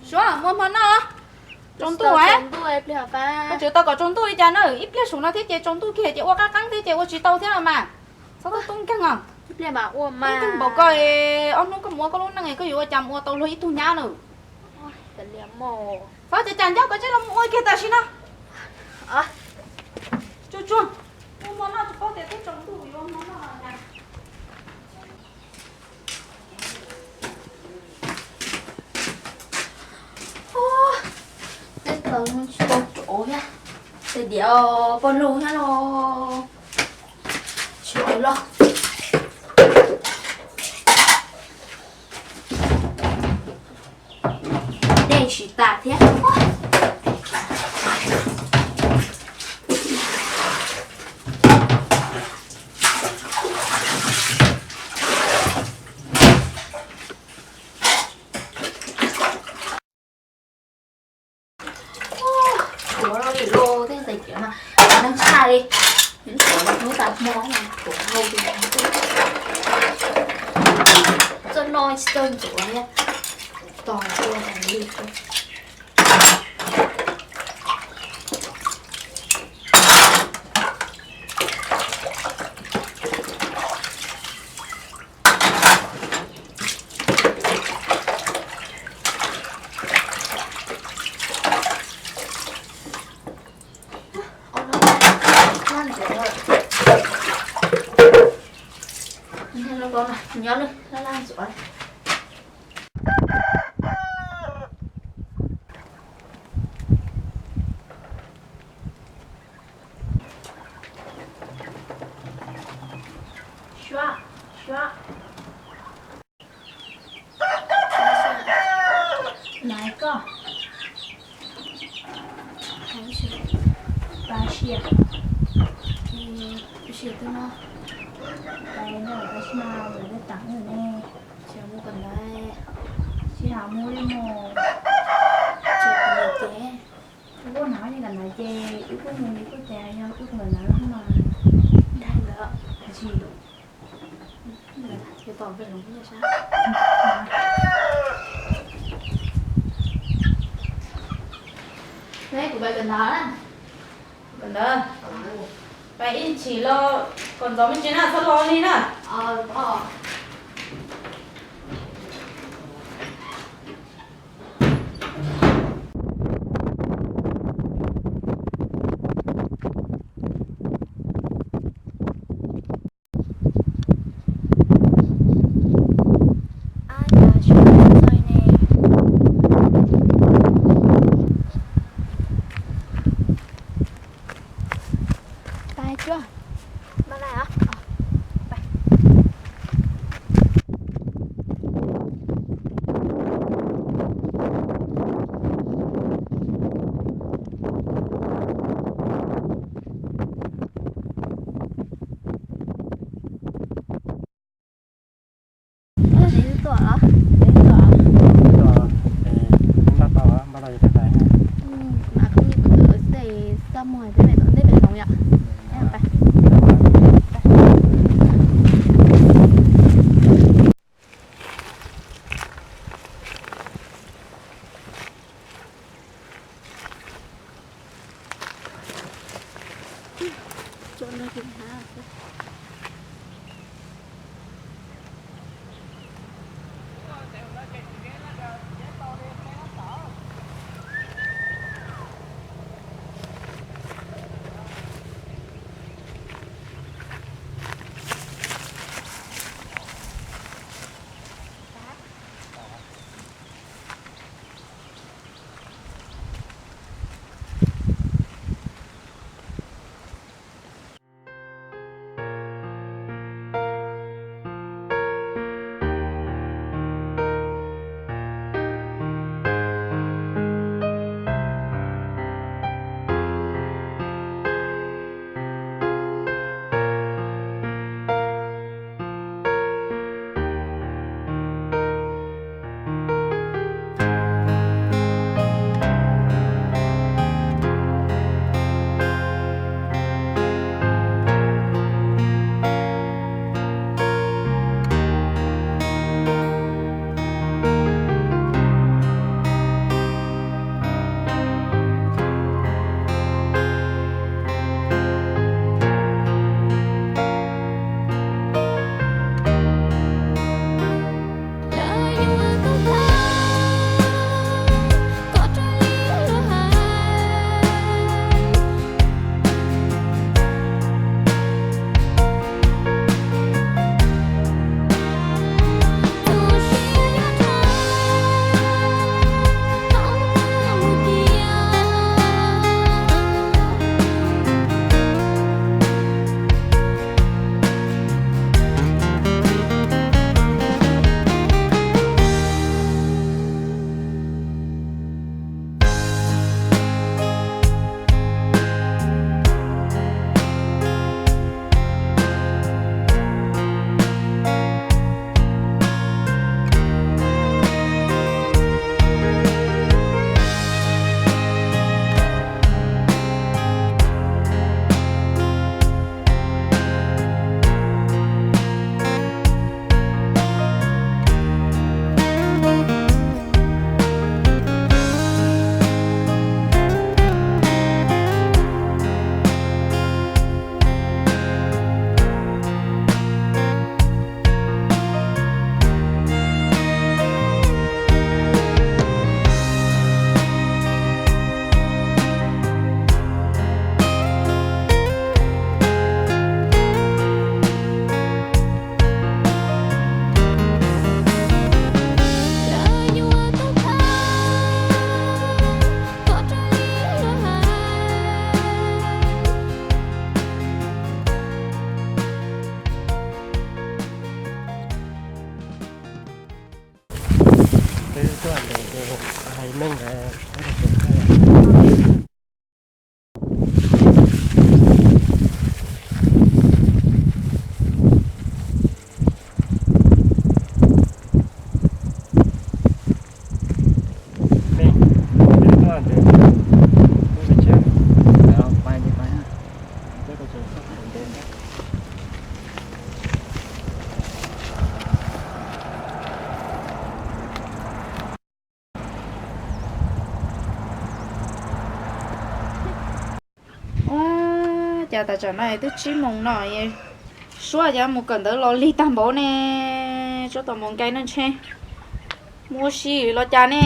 Suav, muaj hmo noj. Tsaus ntuj, koj tseem tau kom tsaus ntuj li cas na, ib pliag saum no thiab ces tsaus ntuj kiag ces ua qab qeeb thiab ces ua tsis tau thiab los mas. Txhob tub tub nkeeg os. Tub nkeeg npaum koj, ob hnub koj mus ua koj lub neej koj yuav ua cas mus ua tau luag ib tug nyab na. Txhob cas cas ncauj koj tseem los mus ua kiag tam sim no. Tsuag tsuag, muaj hmo noj tsis paub tias twb tsaus ntuj yuav hmo noj. Tej taws tsis tau rov thiab, tej diav poj lug thiab los tsis ua los. Dej tsis tas thiab. Tuav rau li los tej ntxhais cawv mas neeg tshaj li. Nws tuav hnub tas hmo mas tuav rau li. Txoj no tsis txawj ntxuav thiab. Tos tua tas li. Nyob laj laj ntxuav. Suab, suab. Nai koj. Pab siab. Pab siab twb no. Pab no pab siab no lawv tej tam ne. Tsis mus kom ntawd. Tsis hais mus li mus. Tsis mus ces. Wb kuj hnov li kom ntawd ces wb kuj mus li kuj ces yog wb kom ntawd mas. Dag ntawd. Tsis. Ces tom peb zoov sab. Kuv pais kom ntawd na. Kom ntawd. Pais ib chim los kom ntxov me ntsis na, txhob los li na. Ab, cas suav txawj ne. Pais cuag. Pais. Neb twb tuaj los? Neb twb tuaj los? Npaj tau, npaj tau ces peb pais. Mas koj nyiam tus ntawd xwb, txaj muag peb pais tom ntej pem zoov yom. Hais meej ntawd. Ua cas tas tsam no twb tsib moos no, Suab cov mus kawm ntawv los lig tag npaum ne. Tsov tom mus nkaim no ntshe mus ua si los cas ne.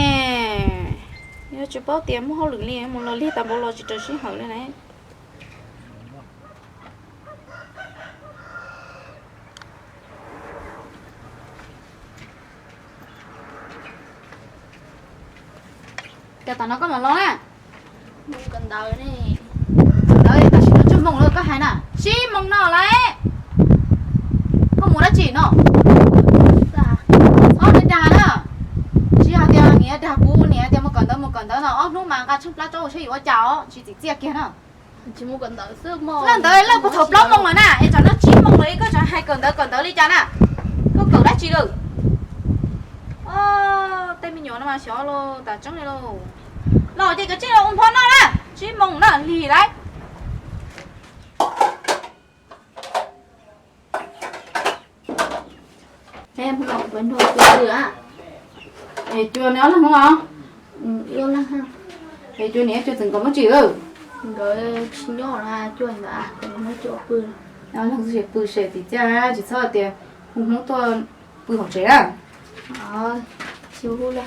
Yog tsis paub tias muaj hauj lwm li mus los lig tag npaum los tsis raws sij hawm li na. Cas tam no koj mam los na? Mus kawm ntawv ne. Kawm ntawv tam sim no tsawg moos lawm koj hais na? Tsib moos no lawm. Koj mus dab tsi no? Txhob dag na. Tsis hais tias niam dag kuv, niam tias mus kawm ntawv mus kawm ntawv no ob hnub mas nqa tsheej plab tsob ua saib yuav ua cas os, tsis txim txiaj kiag na. Leej ntawd lawj puag thaum plaub moos lawm na, es tsam no tsib moos lawm koj tseem hais kawm ntawv kawm ntawv li cas na? Koj kawm dab tsi lawm? Tej me nyuam no mas xyov los tas tseeb li lauj. Los ces koj tsij los ua npho noj na, tsib moos na lig lawm. Es cua nws ob leeg hmoob os? Es cua niam cua txwm nkaus muab tsim lawm? Nkawd tsis nyob na, cua ntawd nkawd muab cua pw. Ob leeg xwb ces pw sem tim ciaj na, tsis txhob tias hu hmoob tuaj pw hauv tsev na. Tsis hu li,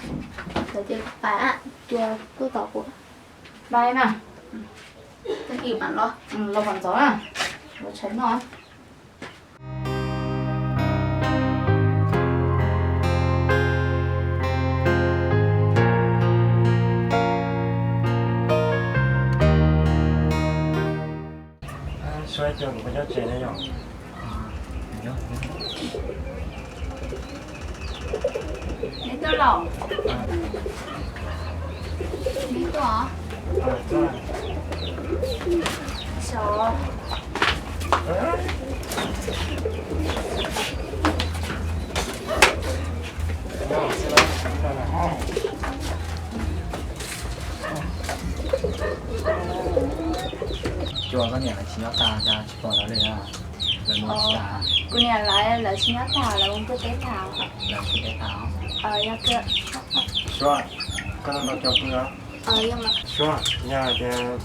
txawm tias pais cua tuaj tos kuv. Bye na. Los mam ntxov na, ua tshais noj. Suab, cua kuv nyob tsev no yog? Neb tuaj los? Neb tuaj? Cua koj niam lawv tsis nyob tag, cas tsis pom lawv li na? Lawv mus ua si tas? Kuv niam lawv, lawv tsis nyob tag, lawv mus pw teb tag. Lawv pw teb tag. Suab, koj tuaj nrog cua pw os? Suab, yog tias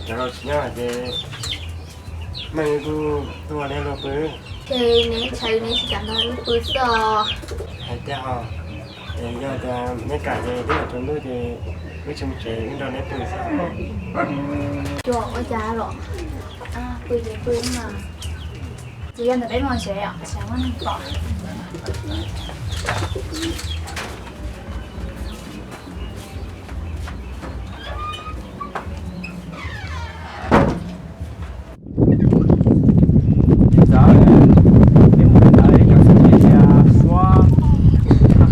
cov laus tsis nyob ces meej kuj tuaj nrog luag pw. Ces neb ntshai neb tsis kam nrog wb pw xwb os. Hais tiag hos, es yog tias neb kam ces twb yuav tsaus ntuj ces wb tsis mus tsev, wb nrog neb pw xwb. Cua ua cas los? Pw ces pw mas. Ces yog ntawm peb mus tsev os, tsam muaj neeg pom. Txawm peb mus ntawd cov txiv tsev tias Suab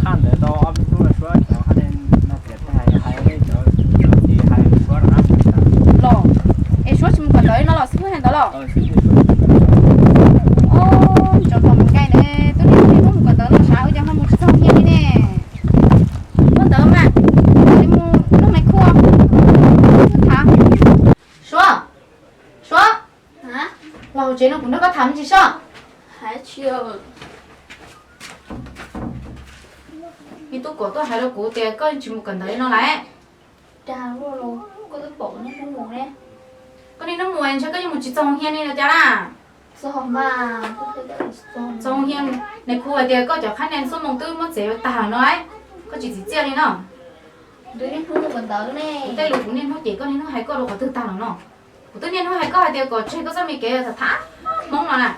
haj ntawd tau ob peb hnub los Suab cov haj no tias hais cov txiv hais Suab rau na. Los, es Suab tsis mus kawm ntawv no los xib fwb hais ntawd los? Os, tsov tom mus nkaim ne, twb niaj hnub mus kawm ntawv no sav ua cas ho mus tsis txog nyiaj li ne? Ua ntawd mas, mus nug nais khu tham. Suab, Suab, los hauv tsev no kuv nrog koj tham me ntsis soj. Me tub Kuam tuaj hais rau kuv tias koj tsis mus kawm ntawv li no lawm. Koj niaj hnub mus ntshe koj yeej mus tsis txog hia li no cas na? Txog hia, nais khu hais tias koj cov khab nia xuab moos twb muab txiav tag lawm no, koj tsis txim txiaj li no. Kuv tej lus kuv niaj hnub cem koj niaj hnub hais koj rau qhov twg tag lawm no? Kuv twb niaj hnub hais koj hais tias kom tseg koj txoj me kev tham tham hmoob no na,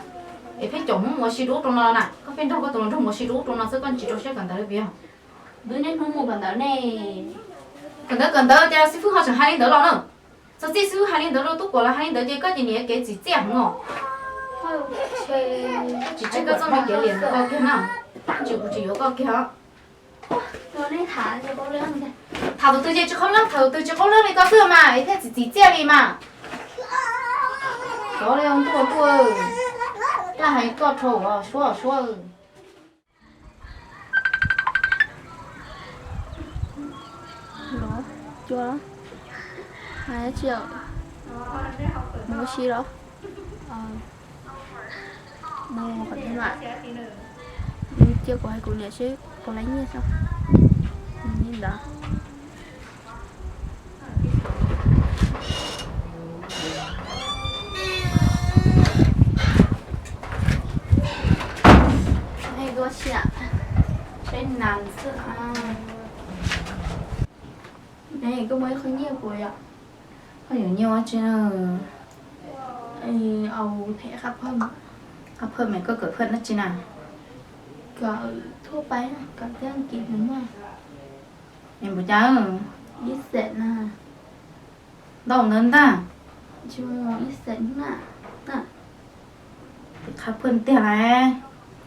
es pheej caum hmoob mus ua si rau ub rau no na, koj pheej nrog koj tus hluas nraug mus ua si rau ub rau no xwb, koj tsis rau siab kawm ntawv li puas yog? Twb niaj hnub mus kawm ntawv ne. Kawm ntawv kawm ntawv cas xib fwb ho tseem hais li ntawd los na? Txog txij xib fwb hais li ntawd rau tub Kuam los hais li ntawd ces koj ces niam kev txim txiaj heev os. Tsis tseg koj txoj me kev liam ntawd koj kiag na, tsis kuv tsis yuav koj kiag os. Tham tus twg ces tsis qhov leej, tham tus twg tsis qhov leej li koj xwb mas, es thiaj txim txim txiaj li mas. Sov li ntuj tuaj, dab hais koj dhau suab suab. Los, cua los, hais dab tsi os? Mus ua si los? Mus qhov twg mas? Cia kuv hais kuv niam seb puas laiv nyiaj xwb. Li ntawd. Hais dua si, seb nas xwb. Koj muaj ib qho nyiaj puas yom? Koj yuav nyiaj ua tsi na? Au, them qhab phawj, qhab phawj mas koj kawm phawj dab tsi na? Kawm thuaj pais, kawm thiab Askiv mus muaj. Nyiaj puas cas? Ib xees na. Ntau ntawd ntag. Tsis muaj ib xees na. Them qhab phawj tiag lawm.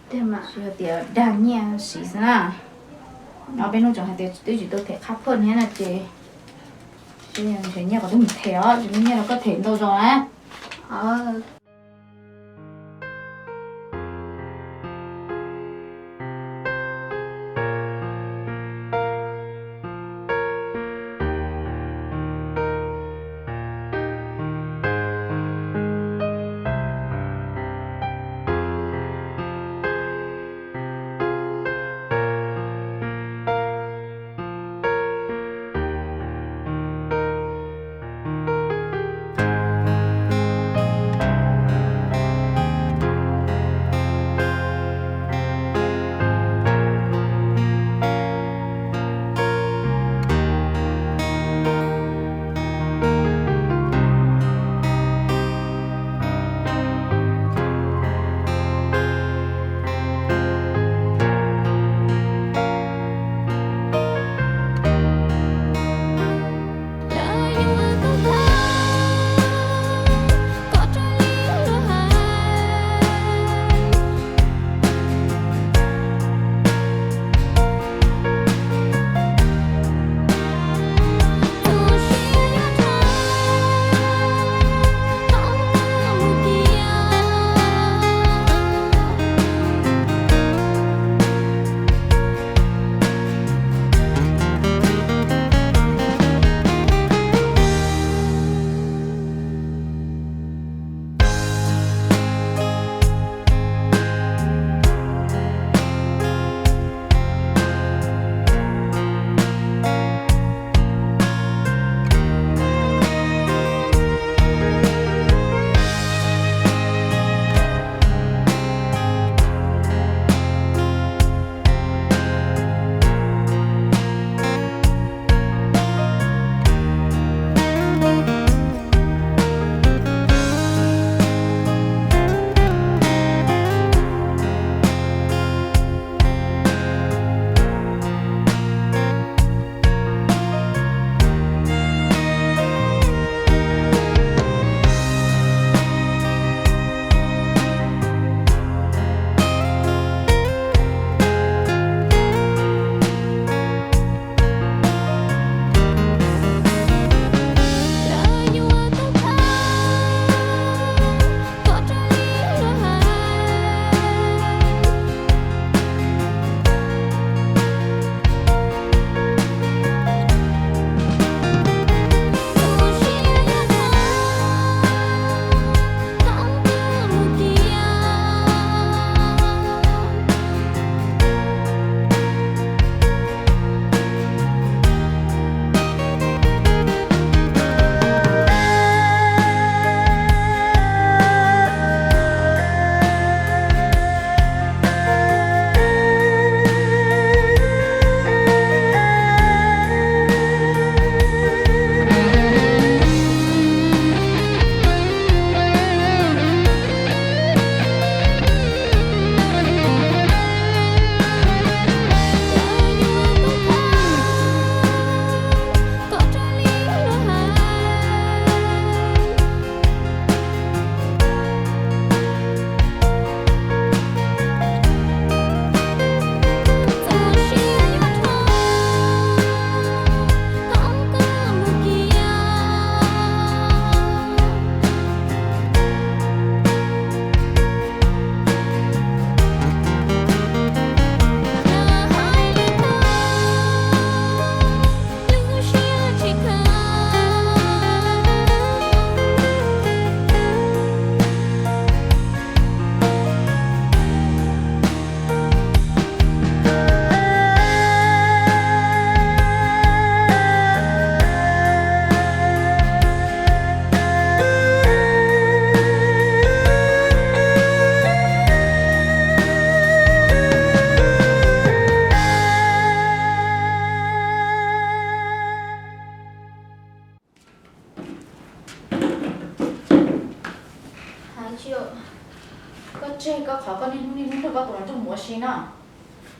Tiag mas, tsis yog tias dag nyiaj siv xwb na. Ob peb hnub tseem hais tias twb tsis tau them qhab phawj thiab no ces, ntshe nyiaj kom twb mus them os, tsis muaj nyiaj los koj them ntau zog na.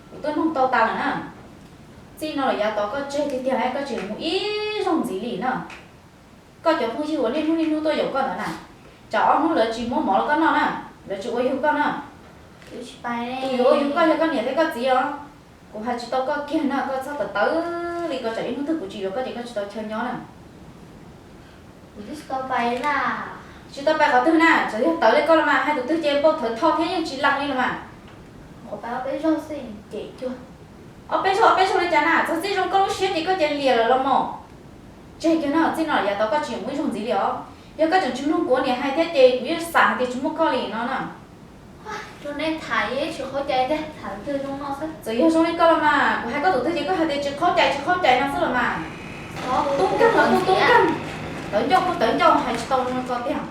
Kuv twb nug tau tas lawm na. Txij no lawm yav tod koj tseg tiag tiag, koj tsis mus ib zaug ntxiv li na. Koj cov phooj ywg uas niaj hnub niaj hnub tuaj yaum koj ntawd na, tsam ob hnub lawv tsis muab mov rau koj noj na, lawv tsis ua yug koj na. Tus yuav ua yug koj yog koj niam thiab koj txiv os. Kuv hais tsis tau koj kiag na, koj txhob tawv tawv li ko, tsam ib hnub twg kuv tsis yuav koj ces koj tsis tau chaw nyob na. Tsis tau pais qhov twg na, txawm yog tawv li koj los mas, hais tus twg ces npau thawv tho thiab yeej tsis lees li los mas. Ob peb zaug ob peb zaug li cas na, txog txij zoo koj lub siab ces koj cia li liam lawm los mas. Tseg kiag no, txij no yav tod koj tsis mus ib zaug ntxiv li os. Yog koj tseem tsis mloog kuv niam hais thiab ces kuv yeej xav hais tias tsis muaj koj li no na. Txawm yog zoo li koj los mas, kuv hais koj tus twg ces koj hais tias tsis qhaub cai tsis qhaub cai no xwb los mas. Tub nkeeg los kuj tub nkeeg, tawv ncauj kuj tawv ncauj, hais tsis tau zoo li ko tiag.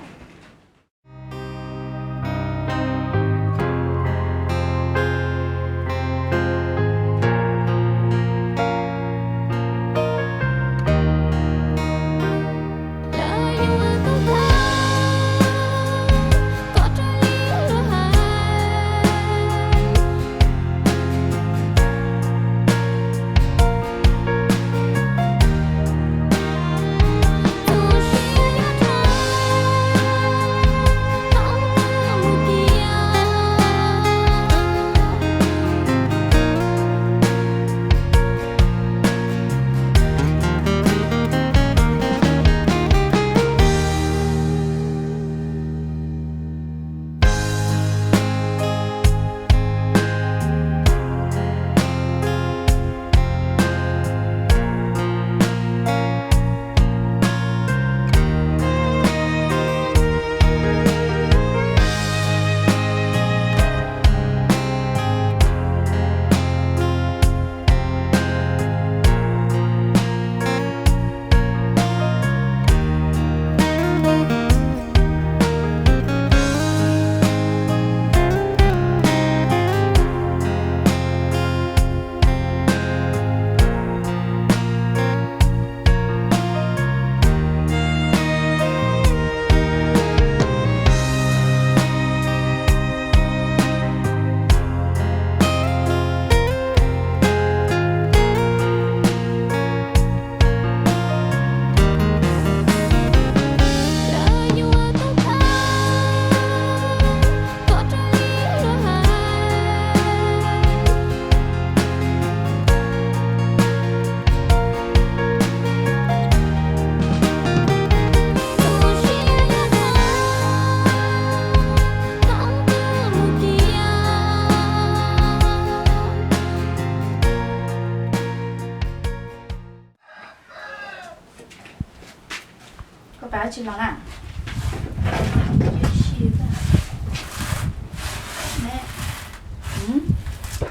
Koj pais dab tsi los na?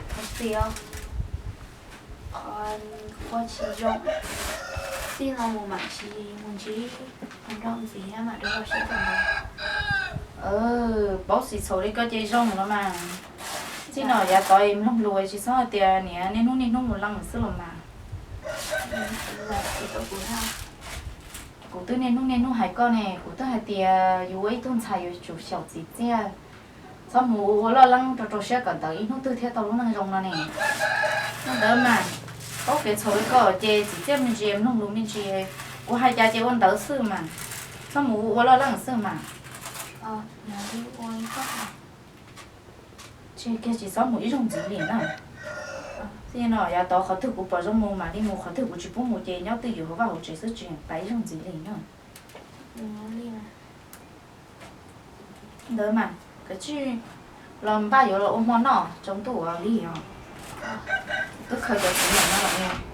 Qhov txiv, qhov tsis zoo, txij no mus mam tsis mus ntsib nraug ntxiv thiab mam rau siab rau ntawd. Paub xim txhaum li koj ces zoo los mas. Txij no yav tod mloog lus tsis txhob hais tias niaj hnub niaj hnub mus leej xwb los mas. Kuv twb niaj hnub niaj hnub hais koj ne, kuv twb hais tias yus ua ib tug ntxhais yuav tsum xyaum txim txiaj, txhob mus ua loj leeb rau rau siab kawm ntawv ib hnub twg thiaj tau lub neej zoo no ne. Ua ntawd mas, paub kev txhaum li koj ces txim txiaj me ntsis, mloog lus me ntsis, kuv hais cas ces ua ntawd xwb mas, txhob mus ua loj leeb xwb mas. Tseg kiag tsis txhob mus ib zaug ntxiv li na. Txij no yav tod qhov twg kuv pom zoo mus mam li mus, qhov twg kuv tsis pub mus ces nyob twj ywm hauv vaj hauv tsev xwb, tsis pais ib zaug ntxiv li na. Ntawd mas, kav tsij los npaj yuav los ua hmo noj tsaus ntuj li os. Twb khaws cov txiv ntawm no los.